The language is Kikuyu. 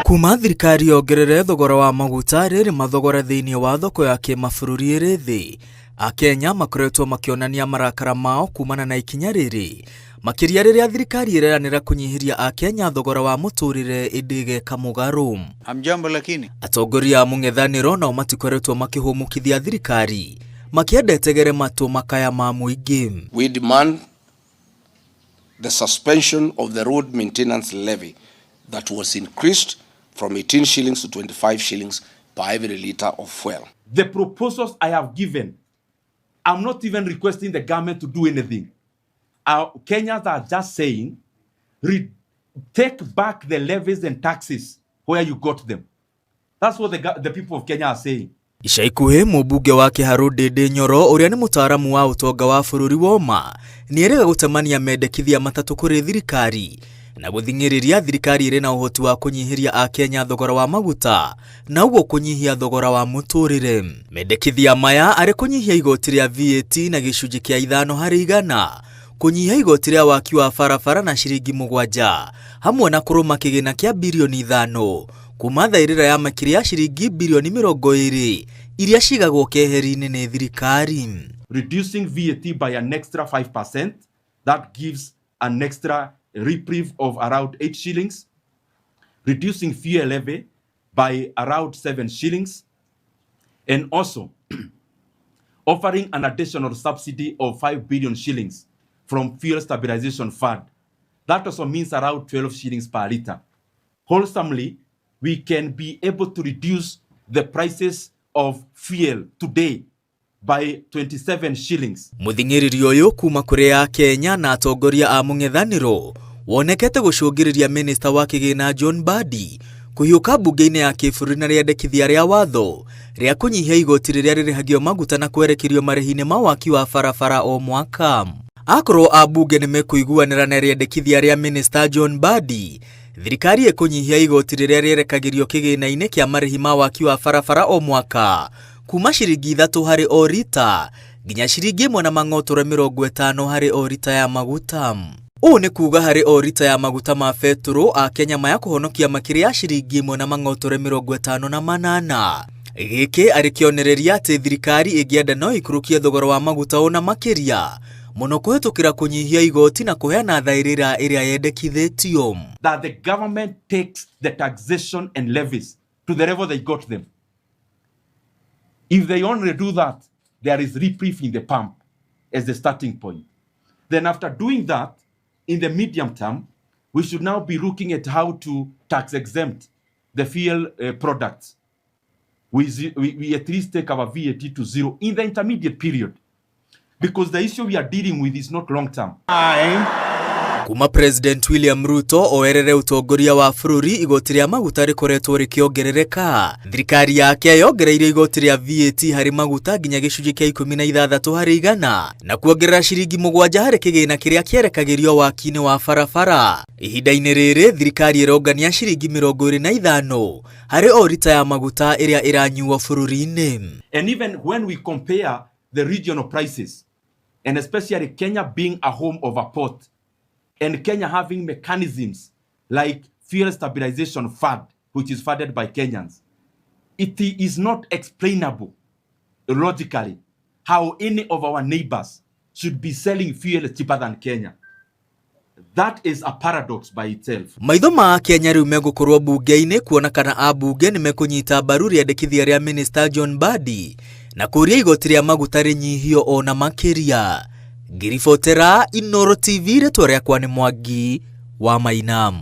Kuma thirikari yongerere thogora wa maguta rĩrĩ mathogora thĩinĩ wa thoko ya kĩmabũrũri ĩrĩ thĩ, Akenya makoretwo makĩonania marakara mao kumana na ikinya rĩrĩ, makĩria rĩrĩa thirikari ĩreranĩra kũnyihĩria Akenya thogora wa mũtũrĩre ĩndĩ ĩgeka mũgarũ. Hamjambo lakini. Atongoria a mũng'ethanĩro nao matikoretwo makĩhũmũkithia thirikari, makĩenda ĩtegere matũ makaya ma mũingĩ. We demand the suspension of the road maintenance levy that was increased from 18 shillings to 25 shillings per every liter of fuel. The proposals I have given, I'm not even requesting the government to do anything. Kenyans are just saying, take back the levies and taxes where you got them. That's what the people of Kenya are saying. Ica ikuhĩ mũmbunge wa Kĩharũ Ndĩndĩ Nyoro ũrĩa nĩ mũtaaramu wa ũtonga wa bũrũri woma nĩerĩga gũtemania mendekithia matatũ kũrĩ thirikari na gũthing'ĩrĩria thirikari ĩrĩ na ũhoti wa kũnyihĩria Akenya thogora wa maguta na ũguo kũnyihia thogora wa mũtũrĩre. Mendekithia maya arĩ kũnyihia igoti rĩa VAT na gĩcunjĩ kĩa 5%, kũnyihia igoti rĩa waki wa barabara na ciringi 7 hamwe na kũrũma kĩgĩna kĩa birioni 5 kuma thairĩra ya makĩria ya ciringi birioni 20 iria cigagwo keheri-inĩ nĩ thirikari. Reducing VAT by an extra 5%, that gives an extra reprieve of around 8 shillings. Reducing fuel levy by around 7 shillings, and also offering an additional subsidy of 5 billion shillings from Fuel Stabilization Fund. That also means around 12 shillings per liter. Wholesomely, we can be able to reduce the prices of fuel today by 27 shillings. Mũthing'ĩrĩrio ũyũ kuma kũrĩ Akenya na atongoria a mũng'ethanĩro wonekete gũcũngĩrĩria minista wa kĩgĩna John Mbadi kũhiũka mbunge-inĩ ya kĩbũrũri na rĩendekithia rĩa watho rĩa kũnyihia igoti rĩrĩa rĩrĩhagio maguta na kwerekerio marĩhi-inĩ ma waki wa barabara o mwaka. Akorwo ambunge nĩ mekũiguanĩra na rĩendekithia rĩa minista John Mbadi, thirikari ĩkũnyihia igoti rĩrĩa rĩerekagĩrio kĩgĩna-inĩ kĩa marĩhi ma waki wa barabara o mwaka kuma ciringi 3 harĩ o rita nginya ciringi 1 na mang'otore 50 harĩ o rita ya maguta. Ũũ nĩ kuga harĩ o rita ya maguta ma betũrũ Akenya maya kũhonokia makĩria ya ciringi 1 na mang'otore 58. Gĩkĩ arĩ kĩonereria atĩ thirikari ĩngĩenda no ĩikũrũkie thogora wa maguta ona makĩria mũno kũhĩtũkĩra kũnyihia igoti na kũheana thairĩra ĩrĩa yendekithĩtio. That the government takes the taxation and levies to the level they got them. If they only do that, there is reprieve in the pump as the starting point. Then after doing that, in the medium term, we should now be looking at how to tax exempt the fuel products. We at least take our VAT to zero in the intermediate period, because the issue we are dealing with is not long term. Kuma President William Ruto oerere ũtongoria wa bũrũri igoti rĩa maguta rĩkoretwo rĩkĩongerereka. Thirikari yake yongereire igoti rĩa VAT harĩ maguta nginya gĩcunjĩ kĩa 16% na kuongerera ciringi 7 harĩ kĩgĩna kĩrĩa kĩerekagĩrio waki-inĩ wa barabara. Ihinda-inĩ rĩrĩ thirikari ĩrongania ciringi 25 harĩ o rita ya maguta ĩrĩa ĩranyuo bũrũri-inĩ. And even when we compare the regional prices, and especially Kenya being a home of a port, and Kenya having mechanisms like Fuel Stabilization Fund, which is funded by Kenyans, it is not explainable logically how any of our neighbors should be selling fuel cheaper than Kenya. That is a paradox by itself. Maitho ma Kenya rĩu megũkorwo mbunge-inĩ kuona kana ambunge nĩ mekũnyita mbaru rĩendekithia rĩa Minister John Mbadi na kũria igoti rĩa maguta rĩnyihio ona makĩria. Ngĩribotera Inooro TV, rĩtwa rĩakwa nĩ Mwangi wa Maina.